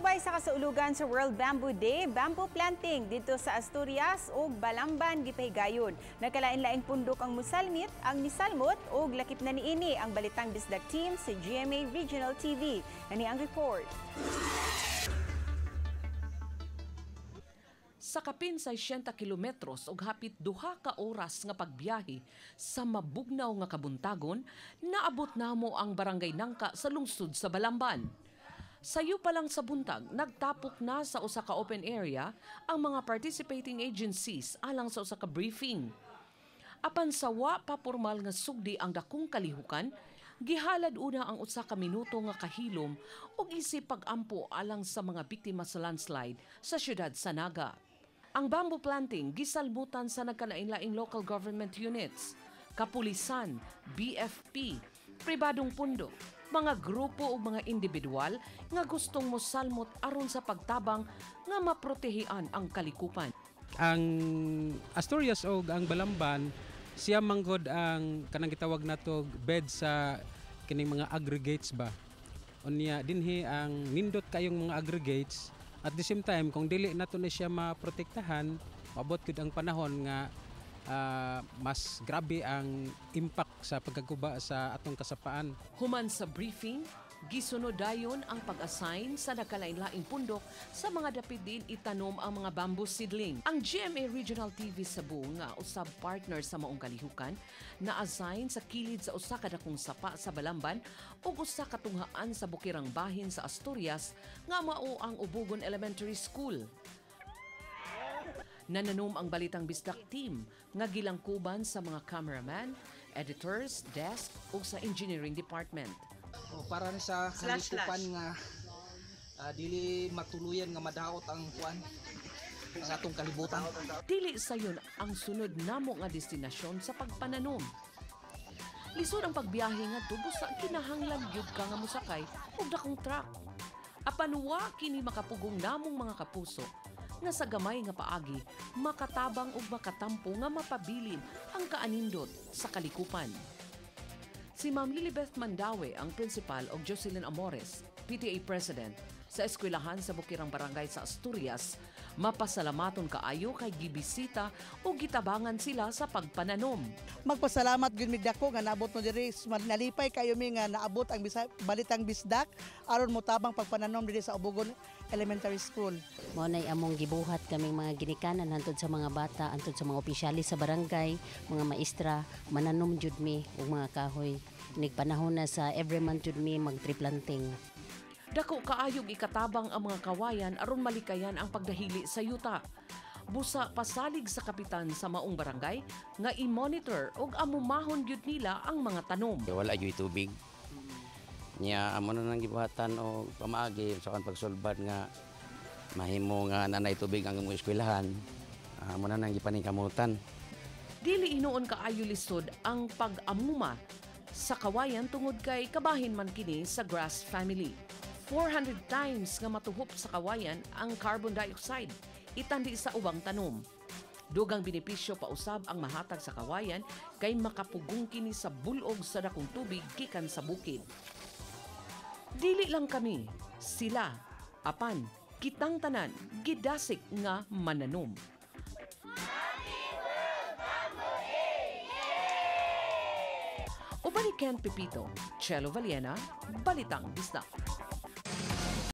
Subay sa kasaulugan sa World Bamboo Day, bamboo planting didto sa Asturias ug Balamban gipahigayon. Nagkalain-laing pundok ang musalmit, ang misalmot ug lakip na niini ang Balitang Bisdak team sa GMA Regional TV. Ani ang report. Sa kapin 60 kilometros ug hapit 2 ka oras nga pagbiyahe sa mabugnaw nga kabuntagon, naabot namo ang Barangay Nangka sa lungsod sa Balamban. Sayo pa lang sa buntag, nagtapok na sa usa ka open area ang mga participating agencies alang sa usa ka briefing. Apan sa wa pa pormal nga sugdi ang dakong kalihukan, gihalad una ang usa ka minuto nga kahilom ug isip pag-ampo alang sa mga biktima sa landslide sa siyudad sa Naga. Ang bamboo planting gisalmutan sa nagkalain-laing local government units, kapulisan, BFP, pribadong pundok, mga grupo ug mga individual nga gustong mosalmot aron sa pagtabang nga maprotehian ang kalikupan. Ang Asturias og ang Balamban siya manggod ang kanang gitawag nato bed sa kining mga aggregates ba. Unya dinhi ang nindot kayong mga aggregates. At the same time, kung dili nato na siya maprotektahan, maabot gud ang panahon nga mas grabe ang impact sa pagkaguba sa atong kasapaan. Human sa briefing, gisunod dayon ang pag-assign sa nagkalain-laing pundok sa mga dapit din itanom ang mga bamboo seedling. Ang GMA Regional TV Cebu nga usab partner sa maong kalihukan na-assign sa kilid sa usa ka dakong sapa sa Balamban ug usa ka tunghaan sa bukirang bahin sa Asturias nga mao ang Ubugon Elementary School. Nananom ang Balitang Bisdak team nga gilangkuban sa mga cameraman, editors, desk ug sa engineering department. O, para ni sa kalikupan nga dili matuluyan nga madaot ang kuan sa atong kalibutan. Dili sayon ang sunod namo nga destinasyon sa pagpananom. Lisod ang pagbiyahe ngadto busa kinahanglan gyud ka nga mosakay og dakong truck. Apan wa kini makapugong namong mga kapuso nga sa gamay nga paagi makatabang ug makatampo nga mapabilin ang kaanindot sa kalikupan. Si Ma'am Lilibeth Mandawe ang principal og Jocelyn Amores, PTA President sa eskwelahan sa Bukirang Barangay sa Asturias, mapasalamaton kaayo kay gibisita o gitabangan sila sa pagpananom. Magpasalamat gyud mi dako nga naabot mo diri, nalipay kayo mi nga naabot ang Balitang Bisdak aron motabang pagpananom diri sa Ubugon Elementary School. Mao nay among gibuhat kaming mga ginikanan hantod sa mga bata, hantod sa mga opisyalis sa barangay, mga maestra, mananom jud mi og mga kahoy. Nigpanahon na sa every month jud mi mag-tree planting. Dako kaayog ikatabang ang mga kawayan aron malikayan ang pagdahili sa yuta. Busa pasalig sa kapitan sa maong barangay nga i-monitor og amumahon gyud nila ang mga tanom. Wala gyud tubig. Nya amo na nang gibuhatan og pamaagi sa kan pagsulbad nga mahimo nga nanay tubig ang imong eskwelahan. Amo na nang gipaningkamutan. Dili hinuon kaayo lisod ang pag-amuma sa kawayan tungod kay kabahin man kini sa grass family. 400 times nga matuhop sa kawayan ang carbon dioxide itandi sa ubang tanom. Dugang benepisyo pausab ang mahatag sa kawayan kay makapugong kini sa bulog sa dakong tubig gikan sa bukid. Dili lang kami, sila, apan kitang tanan gidasik nga mananom. Uban ni Ken Pepito, Chelo Valiena, Balitang Bisdak.